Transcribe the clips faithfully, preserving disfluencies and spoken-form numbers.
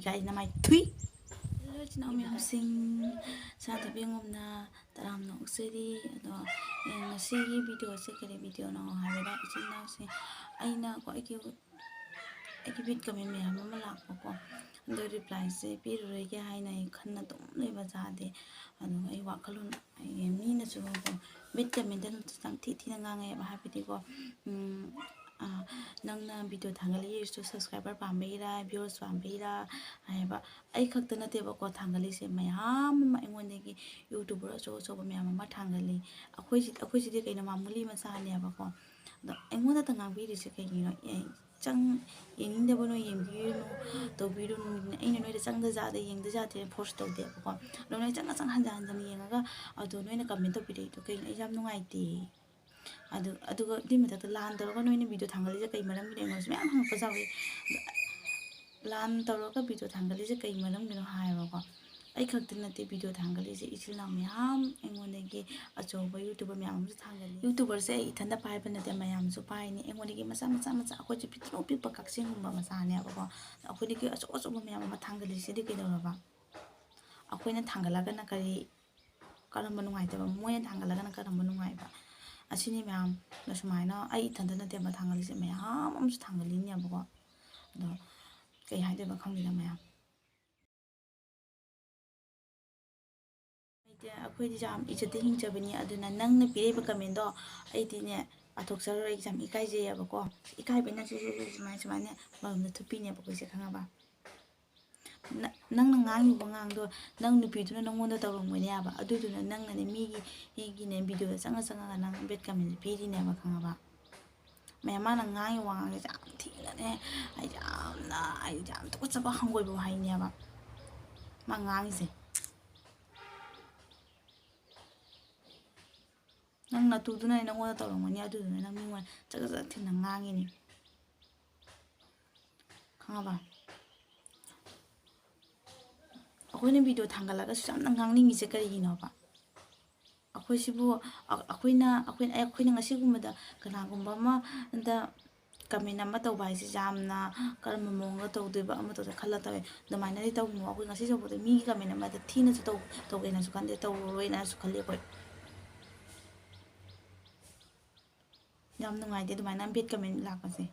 ꯏꯀꯥꯏꯁꯤꯅ ꯃꯥꯏ ꯊꯨꯏ꯫ Hello ꯏꯆꯤꯟ ꯏꯅꯥꯎ ꯃꯌꯥꯝꯁꯤꯡ, ꯁꯥꯟꯇꯣꯝꯕꯤ ꯑꯉꯣꯝꯅ ꯇꯔꯥꯝꯅ ꯑꯣꯛꯆꯔꯤ꯫ ꯑꯗꯣ, ꯑꯦ, ꯉꯁꯤꯒꯤ ꯚꯤꯗꯤꯑꯣꯁꯦ ꯀꯔꯤ ꯚꯤꯗꯤꯑꯣꯅꯣ ꯍꯥꯏꯕꯗ, ꯏꯆꯤꯟ ꯏꯅꯥꯎꯁꯤꯡ, ꯑꯩꯅ ꯀꯣ, ꯑꯩꯒꯤ, ꯑꯩꯒꯤ ꯕꯦꯗ ꯀꯃꯦꯟ ꯃꯌꯥꯝ ꯑꯃ ꯂꯥꯛꯄꯀꯣ, ꯑꯗꯣ ꯔꯤꯄ꯭ꯂꯥꯏꯁꯦ ꯄꯤꯔꯔꯣꯏꯒꯦ ꯍꯥꯏꯅ ꯑꯩ ꯈꯟꯅ ꯑꯗꯨꯝ ꯂꯩꯕ ꯖꯥꯗꯦ꯫ ꯑꯗꯨꯒ ꯑꯩ ꯋꯥꯈꯜꯂꯣꯟ, ꯑꯩ ꯃꯤꯅꯁꯨ ꯀꯣ, ꯕꯦꯗ ꯀꯃꯦꯟꯗ ꯌꯥꯝ ꯊꯤ ꯊꯤꯅ ꯉꯥꯡꯉꯛꯑꯦꯕ, ꯍꯥꯏꯕꯗꯤꯀꯣ, ꯎꯝ, ꯑ, "ꯅꯪꯅ ꯚꯤꯗꯤꯑꯣ ꯊꯥꯡꯒꯠꯂꯛꯏꯁꯤꯁꯨ ꯁꯕꯁꯀ꯭ꯔꯥꯏꯕꯔ ꯄꯥꯝꯕꯩꯔꯥ, ꯚ꯭ꯌꯨꯁ ꯄꯥꯝꯕꯩꯔꯥ?" ꯍꯥꯏꯌꯦꯕ꯫ ꯑꯩ ꯈꯛꯇ ꯅꯠꯇꯦꯕꯀꯣ ꯊꯥꯡꯒꯠꯂꯤꯁꯦ, ꯃꯌꯥꯝ ꯑꯃ ꯑꯩꯉꯣꯟꯗꯒꯤ ꯌꯨꯇ꯭ꯌꯨꯕꯔ ꯑꯆꯧ ꯑꯆꯧꯕ ꯃꯌꯥꯝ ꯑꯃ ꯊꯥꯡꯒꯠꯂꯤ꯫ ꯑꯩꯈꯣꯏꯁꯤ-, ꯑꯩꯈꯣꯏꯁꯤꯗꯤ ꯀꯩꯅꯣ, ꯃꯥꯃꯨꯂꯤ ꯃꯆꯥꯅꯦꯕꯀꯣ꯫ ꯑꯗꯣ ꯑꯩꯉꯣꯟꯗꯇ ꯉꯥꯡꯕꯤꯔꯤꯁꯦ ꯀꯩꯒꯤꯅꯣ? ꯑꯦ, ꯆꯪ-, ꯌꯦꯡꯅꯤꯡꯗꯕ ꯅꯣꯏ ꯌꯦꯡꯕꯤꯔꯨꯅꯨ, ꯇꯧꯕꯤꯔꯨꯅꯨ꯫ ꯑꯩꯅ ꯅꯣꯏꯗ ꯆꯪꯗ ꯖꯥꯗ, ꯌꯦꯡꯗ ꯖꯥꯗꯦꯅ ꯐꯣꯔꯁ ꯇꯧꯗꯦꯕꯀꯣ꯫ ꯑꯗꯣ ꯅꯣꯏ ꯆꯪꯉ ꯆꯪꯉ ꯍꯟꯖꯟ ꯍꯟꯖꯟ ꯌꯦꯡꯉꯒ, ꯑꯗꯣ ꯅꯣꯏꯅ ꯀꯃꯦꯟ ꯇꯧꯕꯤꯔꯛꯏꯗꯣ ꯀꯩꯅꯣ? ꯑꯩ ꯌꯥꯝ ꯅꯨꯡꯉꯥꯏꯇꯦ꯫ ꯑꯗꯨ, ꯑꯗꯨꯒ ꯑꯗꯨꯏ ꯃꯊꯛꯇ ꯂꯥꯟ ꯇꯧꯔꯒ ꯅꯣꯏꯅ ꯚꯤꯗꯤꯑꯣ ꯊꯥꯡꯒꯠꯂꯤꯁꯦ ꯀꯩ ꯃꯔꯝꯒꯤꯅꯣ? ꯑꯩꯉꯣꯟꯗꯁꯨ ꯃꯌꯥꯝ ꯍꯪꯉꯛꯄ ꯌꯥꯎꯏ꯫ ꯑꯗꯣ ꯂꯥꯟ ꯇꯧꯔꯒ ꯚꯤꯗꯤꯑꯣ ꯊꯥꯡꯒꯠꯂꯤꯁꯦ ꯀꯩ ꯃꯔꯝꯒꯤꯅꯣ ꯍꯥꯏꯌꯦꯕꯀꯣ꯫ ꯑꯩ ꯈꯛꯇ ꯅꯠꯇꯦ ꯚꯤꯗꯤꯑꯣ ꯊꯥꯡꯒꯠꯂꯤꯁꯦ, ꯏꯆꯤꯜ ꯏꯅꯥꯎ ꯃꯌꯥꯝ, ꯑꯩꯉꯣꯟꯗꯒꯤ ꯑꯆꯧꯕ ꯌꯨꯇ꯭ꯌꯨꯕꯔ ꯃꯌꯥꯝ ꯑꯃꯁꯨ ꯊꯥꯡꯒꯠꯂꯤ꯫ ꯌꯨꯇ꯭ꯌꯨꯕꯔꯁꯦ ꯑꯩ ꯏꯊꯟꯇ ꯄꯥꯏꯕ ꯅꯠꯇꯦ, ꯃꯌꯥꯝꯁꯨ ꯄꯥꯏꯅꯤ꯫ ꯑꯩꯉꯣꯟꯗꯒꯤ ꯃꯆꯥ ꯃꯆꯥ ꯃꯆꯥ, ꯑꯩꯈꯣꯏꯁꯦ ꯄꯤꯛꯇ꯭ꯔꯨ ꯄꯤꯛꯄ ꯀꯛꯆꯤꯡꯒꯨꯝꯕ ꯃꯆꯥꯅꯦꯕꯀꯣ꯫ ꯑꯩꯈꯣꯏꯗꯒꯤ ꯑꯆꯧ ꯑꯆꯧꯕ ꯃꯌꯥꯝ ꯑꯃ ꯊꯥꯡꯒꯠꯂꯤꯁꯤꯗꯤ ꯀꯩꯗꯧꯔꯕ? ꯑꯩꯈꯣꯏꯅ ꯊꯥꯡꯒꯠꯂꯒꯅ ꯀꯔꯤ, ꯀꯔꯝꯕ ꯅꯨꯡꯉꯥꯏꯇꯕ? ꯃꯣꯏꯅ ꯊꯥꯡꯒꯠꯂꯒꯅ ꯀꯔꯝꯕ ꯅꯨꯡꯉꯥꯏꯕ? ꯑꯁꯤꯅꯤ ꯃꯌꯥꯝ꯫ ꯑꯁꯨꯃꯥꯏꯅ ꯑꯩ ꯏꯊꯟꯇ ꯅꯠꯇꯦꯕ ꯊꯥꯡꯒꯠꯂꯤꯁꯦ, ꯃꯌꯥꯝ ꯑꯃꯁꯨ ꯊꯥꯡꯒꯠꯂꯤꯅꯦꯕꯀꯣ꯫ ꯑꯗꯣ ꯀꯩ ꯍꯥꯏꯗꯣꯏꯕ ꯈꯪꯗꯦꯗ ꯃꯌꯥꯝ꯫ ꯂꯩꯇꯦ, ꯑꯩꯈꯣꯏꯗꯤ ꯌꯥꯝ ꯏꯖꯠꯇ ꯍꯤꯡꯖꯕꯅꯤ꯫ ꯑꯗꯨꯅ ꯅꯪꯅ ꯄꯤꯔꯛꯏꯕ ꯀꯃꯦꯟꯗꯣ ꯑꯩꯗꯤꯅꯦ ꯄꯥꯊꯣꯛꯆꯔꯔꯣꯏ, ꯑꯩ ꯌꯥꯝ ꯏꯀꯥꯏꯖꯩꯌꯦꯕꯀꯣ꯫ ꯏꯀꯥꯏꯕꯩ ꯅꯠꯇꯦ, ꯁꯤ, ꯁꯤ, ꯁꯤ, ꯁꯨꯃꯥꯏ, ꯁꯨꯃꯥꯏꯅ ꯃꯔꯣꯝꯗ ꯊꯨꯞꯄꯤꯅꯦꯕ ꯑꯩꯈꯣꯏꯁꯦ, ꯈꯪꯉꯕ? ꯅ-, ꯅꯪꯅ ꯉꯥꯡꯉꯤꯕ ꯋꯥꯉꯥꯡꯗꯣ ꯅꯪ ꯅꯨꯄꯤꯗꯨꯅ ꯅꯪꯉꯣꯟꯗ ꯇꯧꯔꯝꯒꯅꯦꯕ꯫ ꯑꯗꯨꯗꯨꯅ ꯅꯪꯅꯅꯦ ꯃꯤꯒꯤ, ꯃꯤꯒꯤꯅꯦ ꯚꯤꯗꯤꯑꯣꯗ ꯆꯪꯉ ꯆꯪꯉꯒ ꯅꯪ ꯕꯦꯗ ꯀꯃꯦꯟꯁꯦ ꯄꯤꯔꯤꯅꯦꯕ, ꯈꯪꯉꯕ? ꯃꯌꯥꯝ ꯃꯥꯅ ꯉꯥꯡꯉꯤ ꯋꯥꯉꯥꯡꯁꯦ ꯌꯥꯝ ꯊꯤꯅꯅꯦ, ꯑꯩ ꯌꯥꯝꯅ, ꯑꯩ ꯌꯥꯝ ꯇꯨꯀꯠꯆꯕ ꯍꯪꯒꯣꯏꯕ ꯋꯥꯍꯩꯅꯦꯕ ꯃꯥ ꯉꯥꯡꯉꯤꯁꯦ꯫ ꯅꯪ ꯅꯇꯨꯗꯨꯅꯅꯦ ꯅꯪꯉꯣꯟꯗ ꯇꯧꯔꯝꯒꯅꯤ, ꯑꯗꯨꯗꯨꯅ ꯅꯪ ꯃꯤꯉꯣꯟꯗ ꯆꯒꯠ ꯆꯒꯠ ꯊꯤꯅ ꯉꯥꯡꯉꯤꯅꯤ, ꯈꯪꯉꯕ? ꯑꯩꯈꯣꯏꯅ ꯚꯤꯗꯤꯑꯣ ꯊꯥꯡꯒꯠꯂꯒꯁꯨ ꯌꯥꯝꯅ ꯉꯥꯡꯅꯤꯡꯉꯤꯁꯦ ꯀꯔꯤꯒꯤꯅꯣꯕ? ꯑꯩꯈꯣꯏꯁꯤꯕꯨ, ꯑ-, ꯑꯩꯈꯣꯏꯅ, ꯑꯩꯈꯣꯏꯅ, ꯑꯩꯈꯣꯏꯅ ꯉꯁꯤꯒꯨꯝꯕꯗ ꯀꯅꯥꯒꯨꯝꯕ ꯑꯃꯗ ꯀꯃꯦꯟ ꯑꯃ ꯇꯧꯕ ꯍꯥꯏꯁꯦ ꯌꯥꯝꯅ ꯀꯔꯝꯕ ꯃꯑꯣꯡꯗ ꯇꯧꯗꯣꯏꯕ, ꯑꯃ ꯇꯧꯗꯣꯏ ꯈꯜꯂ ꯇꯧꯋꯦ꯫ ꯑꯗꯨꯃꯥꯏꯅꯗꯤ ꯇꯧꯒꯅꯨ꯫ ꯑꯩꯈꯣꯏ ꯉꯁꯤ ꯐꯥꯎꯕꯗ ꯃꯤꯒꯤ ꯀꯃꯦꯟ ꯑꯃꯗ ꯊꯤꯅꯁꯨ ꯇꯧ-, ꯇꯧꯒꯦꯅꯁꯨ ꯈꯟꯗꯦ, ꯇꯧꯔꯔꯣꯏꯅꯁꯨ ꯈꯜꯂꯤ ꯑꯩꯈꯣꯏ꯫ ꯌꯥꯝ ꯅꯨꯡꯉꯥꯏꯇꯦ ꯑꯗꯨꯃꯥꯏꯅ ꯕꯦꯗ ꯀꯃꯦꯟ ꯂꯥꯛꯄꯁꯦ꯫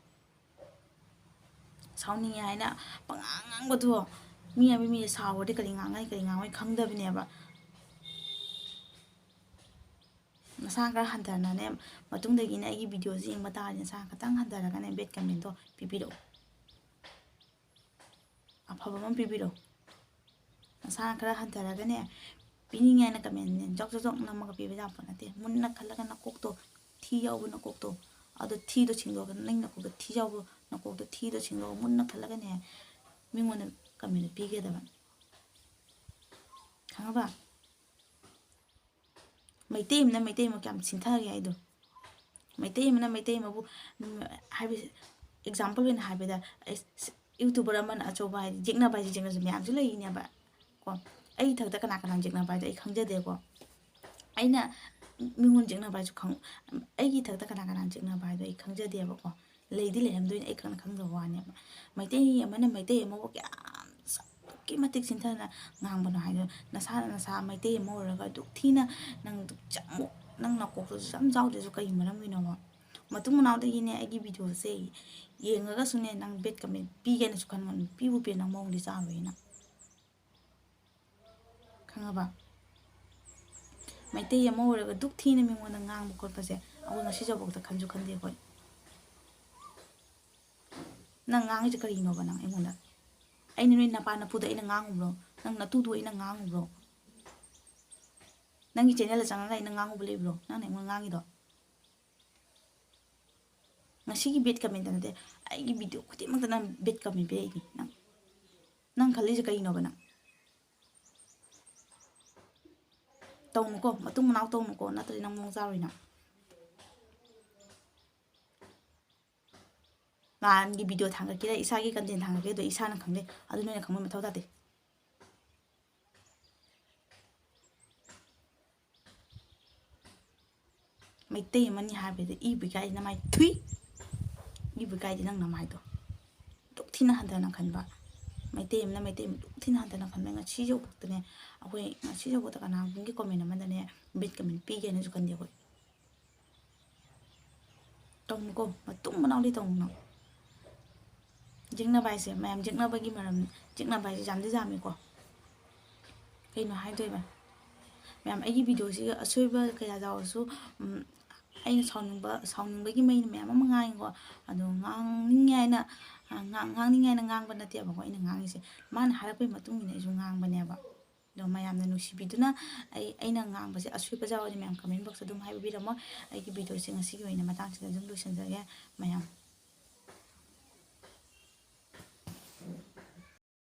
ꯁꯥꯎꯅꯤꯡꯉꯦ ꯍꯥꯏꯅ ꯄꯉꯥꯡ ꯉꯥꯡꯕꯗꯣ, ꯃꯤ ꯍꯥꯏꯕ ꯃꯤꯁꯦ ꯁꯥꯎꯔꯗꯤ ꯀꯔꯤ ꯉꯥꯡꯒꯅꯤ ꯀꯔꯤ ꯉꯥꯡꯉꯣꯏ ꯈꯪꯗꯕꯅꯦꯕ꯫ ꯅꯁꯥ ꯈꯔ ꯍꯟꯊꯅꯅꯦ, ꯃꯇꯨꯡꯗꯒꯤꯅꯦ ꯑꯩꯒꯤ ꯚꯤꯗꯤꯑꯣꯁꯦ ꯌꯦꯡꯕ ꯇꯥꯔꯗꯤ ꯅꯁꯥ ꯈꯤꯇꯪ ꯍꯟꯊꯔꯒꯅꯦ ꯕꯦꯗ ꯀꯃꯦꯟꯗꯣ ꯄꯤꯕꯤꯔꯛꯎ꯫ ꯑꯐꯕ ꯑꯃ ꯄꯤꯕꯤꯔꯛꯎ꯫ ꯅꯁꯥꯅ ꯈꯔ ꯍꯟꯊꯔꯒꯅꯦ, ꯄꯤꯅꯤꯡꯉꯦ ꯍꯥꯏꯅ ꯀꯃꯦꯟꯅꯦ ꯖꯣꯛ ꯖꯣꯛ ꯖꯣꯛ ꯅꯝꯃꯒ ꯄꯤꯕ ꯌꯥꯄꯣꯠ ꯅꯠꯇꯦ꯫ ꯃꯨꯟꯅ ꯈꯜꯂꯒ ꯅꯀꯣꯛꯇꯣ, ꯊꯤ ꯌꯥꯎꯕ ꯅꯀꯣꯛꯇꯣ, ꯑꯗꯣ ꯊꯤꯗꯣ ꯁꯦꯡꯗꯣꯛꯑꯒ, ꯅꯪ ꯅꯀꯣꯛꯇ ꯊꯤ ꯌꯥꯎꯕ, ꯅꯀꯣꯛꯇ ꯊꯤꯗꯣ ꯁꯦꯡꯗꯣꯛꯑꯒ ꯃꯨꯟꯅ ꯈꯜꯂꯒꯅꯦ ꯃꯤꯉꯣꯟꯗ ꯀꯃꯦꯟꯗꯣ ꯄꯤꯒꯗꯕ꯫ ꯈꯪꯉꯕ? ꯃꯩꯇꯩ ꯑꯃꯅ ꯃꯩꯇꯩ ꯑꯃ ꯀꯌꯥꯝ ꯁꯤꯡꯊꯒꯦ ꯍꯥꯏꯗꯣ꯫ ꯃꯩꯇꯩ ꯑꯃꯅ ꯃꯩꯇꯩ ꯑꯃꯕꯨ, ꯎꯝ, ꯍꯥꯏꯕꯗꯤ, ꯑꯦꯛꯖꯥꯝꯄꯜ ꯑꯣꯏꯅ ꯍꯥꯏꯕꯗ, ꯑꯩ ꯁ-, ꯌꯨꯇ꯭ꯌꯨꯕꯔ ꯑꯃꯅ ꯑꯆꯧꯕ ꯍꯥꯏꯗꯤ ꯌꯦꯛꯅꯕ ꯍꯥꯏꯁꯦ ꯌꯦꯛꯅꯕꯁꯨ ꯃꯌꯥꯝꯁꯨ ꯂꯩꯔꯤꯅꯦꯕ ꯀꯣ꯫ ꯑꯩ ꯏꯊꯛꯇ ꯀꯅꯥ ꯀꯅꯥ ꯌꯦꯛꯅꯕ ꯍꯥꯏꯗꯣ ꯑꯩ ꯈꯪꯖꯗꯦꯀꯣ꯫ ꯑꯩꯅ ꯃꯤꯉꯣꯟ ꯌꯦꯛꯅꯕ ꯍꯥꯏꯁꯨ ꯈꯪ-, ꯑꯩꯒꯤ ꯏꯊꯛꯇ ꯀꯅꯥ ꯀꯅꯥ ꯌꯦꯛꯅꯕ ꯍꯥꯏꯗꯣ ꯑꯩ ꯈꯪꯖꯗꯦꯕꯀꯣ꯫ ꯂꯩꯗꯤ ꯂꯩꯔꯝꯗꯣꯏꯅꯦ, ꯑꯩ ꯈꯪꯅ ꯈꯪꯗꯕ ꯋꯥꯅꯦꯕ꯫ ꯃꯩꯇꯩ ꯑꯃꯅ ꯃꯩꯇꯩ ꯑꯃꯕꯨ ꯀꯌꯥꯝ ꯑꯗꯨꯛꯀꯤ ꯃꯇꯤꯛ ꯁꯤꯟꯊꯅ ꯉꯥꯡꯕꯅꯣ ꯍꯥꯏꯗꯣ, ꯅꯁꯥꯅ ꯅꯁꯥ ꯃꯩꯇꯩ ꯑꯃ ꯑꯣꯏꯔꯒ ꯑꯗꯨꯛ ꯊꯤꯅ ꯅꯪ ꯑꯗꯨꯛ ꯆꯃꯨꯛ, ꯅꯪ ꯅꯀꯣꯛꯇꯨꯁꯨ ꯌꯥꯝ ꯌꯥꯎꯗ꯭ꯔꯤꯁꯨ ꯀꯩ ꯃꯔꯝꯒꯤꯅꯣꯕ? ꯃꯇꯨꯡ ꯃꯅꯥꯎꯗꯒꯤꯅꯦ ꯑꯩꯒꯤ ꯚꯤꯗꯤꯑꯣꯁꯦ ꯌꯦꯡꯉꯒꯁꯨꯅꯦ ꯅꯪ ꯕꯦꯗ ꯀꯃꯦꯟ ꯄꯤꯒꯦꯅꯁꯨ ꯈꯟꯒꯅꯨ, ꯄꯤꯕꯨ ꯄꯤꯔꯦ ꯅꯪ ꯃꯑꯣꯡꯗꯤ ꯆꯥꯔꯣꯏ ꯅꯪ꯫ ꯈꯪꯉꯕ? ꯃꯩꯇꯩ ꯑꯃ ꯑꯣꯏꯔꯒ ꯗꯨꯛ ꯊꯤꯅ ꯃꯤꯉꯣꯟꯗ ꯉꯥꯡꯕ ꯈꯣꯠꯄꯁꯦ ꯑꯩꯈꯣꯏ ꯉꯁꯤ ꯐꯥꯎꯕꯗ ꯈꯟꯁꯨ ꯈꯟꯗꯦ ꯑꯩꯈꯣꯏ꯫ ꯅꯪ ꯉꯥꯡꯉꯤꯁꯦ ꯀꯔꯤꯅꯣꯕ ꯅꯪ ꯑꯩꯉꯣꯟꯗ? ꯑꯩꯅ ꯅꯣꯏ ꯅꯄꯥ ꯅꯄꯨꯗ ꯑꯩꯅ ꯉꯥꯡꯉꯨꯕ꯭ꯔꯣ? ꯅꯪ ꯅꯇꯨꯗꯨ ꯑꯩꯅ ꯉꯥꯡꯉꯨꯕ꯭ꯔꯣ? ꯅꯪꯒꯤ ꯆꯦꯅꯦꯜꯗ ꯆꯪꯉꯒ ꯑꯩꯅ ꯉꯥꯡꯉꯨꯕ ꯂꯩꯕ꯭ꯔꯣ? ꯅꯪꯅ ꯑꯩꯉꯣꯟꯗ ꯉꯥꯡꯉꯤꯗꯣ? ꯉꯁꯤꯒꯤ ꯕꯦꯗ ꯀꯃꯦꯟꯇ ꯅꯠꯇꯦ, ꯑꯩꯒꯤ ꯚꯤꯗꯤꯑꯣ ꯈꯨꯗꯤꯡꯃꯛꯇ ꯅꯪ ꯕꯦꯗ ꯀꯃꯦꯟ ꯄꯤꯔꯛꯏꯅꯤ ꯅꯪ꯫ ꯅꯪ ꯈꯜꯂꯤꯁꯦ ꯀꯔꯤꯅꯣꯕ ꯅꯪ? ꯇꯧꯅꯨꯀꯣ, ꯃꯇꯨꯡ ꯃꯅꯥꯎ ꯇꯧꯅꯨꯀꯣ, ꯅꯠꯇ꯭ꯔꯗꯤ ꯅꯪ ꯃꯑꯣꯡ ꯆꯥꯔꯣꯏ ꯅꯪ꯫ ꯅꯍꯥꯟꯒꯤ ꯚꯤꯗꯤꯑꯣ ꯊꯥꯡꯒꯠꯀꯦꯔꯥ, ꯏꯁꯥꯒꯤ ꯀꯟꯇꯦꯟ ꯊꯥꯡꯒꯠꯀꯦꯗꯣ ꯏꯁꯥꯅ ꯈꯪꯖꯩ, ꯑꯗꯨ ꯅꯣꯏꯅ ꯈꯪꯕ ꯃꯊꯧ ꯇꯥꯗꯦ꯫ ꯃꯩꯇꯩ ꯑꯃꯅꯤ ꯍꯥꯏꯕꯗ ꯏꯕꯨ ꯏꯀꯥꯏ ꯅꯃꯥꯏ ꯊꯨꯏ꯫ ꯏꯕꯨ ꯀꯥꯏꯗꯦ ꯅꯪ ꯅꯃꯥꯏꯗꯣ꯫ ꯑꯗꯨꯛ ꯊꯤꯅ ꯍꯟꯊꯅ ꯈꯟꯕ꯫ ꯃꯩꯇꯩ ꯑꯃꯅ ꯃꯩꯇꯩ ꯑꯃ ꯑꯗꯨꯛ ꯊꯤꯅ ꯍꯟꯊꯅ ꯈꯟꯕ꯫ ꯉꯁꯤ ꯌꯧꯕꯗꯅꯦ, ꯑꯩꯈꯣꯏ ꯉꯁꯤ ꯌꯧꯕꯗ ꯀꯅꯥꯒꯨꯝꯕꯒꯤ comment ꯑꯃꯗꯅꯦ, bad comment ꯄꯤꯒꯦꯅꯁꯨ ꯈꯟꯗꯦ ꯑꯩꯈꯣꯏ꯫ ꯇꯧꯅꯨꯀꯣ, ꯃꯇꯨꯡ ꯃꯅꯥꯎꯗꯤ ꯇꯧꯅꯨ꯫ ꯌꯦꯛꯅꯕ ꯍꯥꯏꯁꯦ, ꯃꯌꯥꯝ ꯌꯦꯛꯅꯕꯒꯤ ꯃꯔꯝ, ꯌꯦꯛꯅꯕ ꯍꯥꯏꯁꯦ ꯌꯥꯝꯗꯤ ꯌꯥꯝꯃꯤꯀꯣ꯫ ꯀꯩꯅꯣ ꯍꯥꯏꯗꯣꯏꯕ? ꯃꯌꯥꯝ, ꯑꯩꯒꯤ videoꯁꯤꯒ ꯑꯁꯣꯏꯕ ꯀꯌꯥ ꯌꯥꯎꯔꯁꯨ, ꯎꯝ, ꯑꯩꯅ ꯁꯥꯎꯅꯤꯡꯕ, ꯁꯥꯎꯅꯤꯡꯕꯒꯤ ꯃꯩꯅ ꯃꯌꯥꯝ ꯑꯃ ꯉꯥꯡꯉꯤꯀꯣ꯫ ꯑꯗꯣ ꯉꯥꯡꯅꯤꯡꯉꯦ ꯍꯥꯏꯅ, ꯑ, ꯉꯥꯡ-, ꯉꯥꯡꯅꯤꯡꯉꯦ ꯍꯥꯏꯅ ꯉꯥꯡꯕ ꯅꯠꯇꯦꯕꯀꯣ ꯑꯩꯅ ꯉꯥꯡꯉꯤꯁꯦ꯫ ꯃꯥꯅ ꯍꯥꯏꯔꯛꯄꯒꯤ ꯃꯇꯨꯡ ꯏꯟꯅ ꯑꯩꯁꯨ ꯉꯥꯡꯕꯅꯦꯕ꯫ ꯑꯗꯣ ꯃꯌꯥꯝꯅ ꯅꯨꯡꯁꯤꯕꯤꯗꯨꯅ ꯑꯩ, ꯑꯩꯅ ꯉꯥꯡꯕꯁꯦ ꯑꯁꯣꯏꯕ ꯌꯥꯎꯔꯗꯤ ꯃꯌꯥꯝ comment boxꯇ ꯑꯗꯨꯝ ꯍꯥꯏꯕꯤꯔꯝꯃꯣ꯫ ꯑꯩꯒꯤ videoꯁꯦ ꯉꯁꯤꯒꯤ ꯑꯣꯏꯅ ꯃꯇꯥꯡꯁꯤꯗ ꯑꯗꯨꯝ ꯂꯣꯏꯁꯤꯟꯖꯔꯒꯦ꯫ ꯃꯌꯥꯝ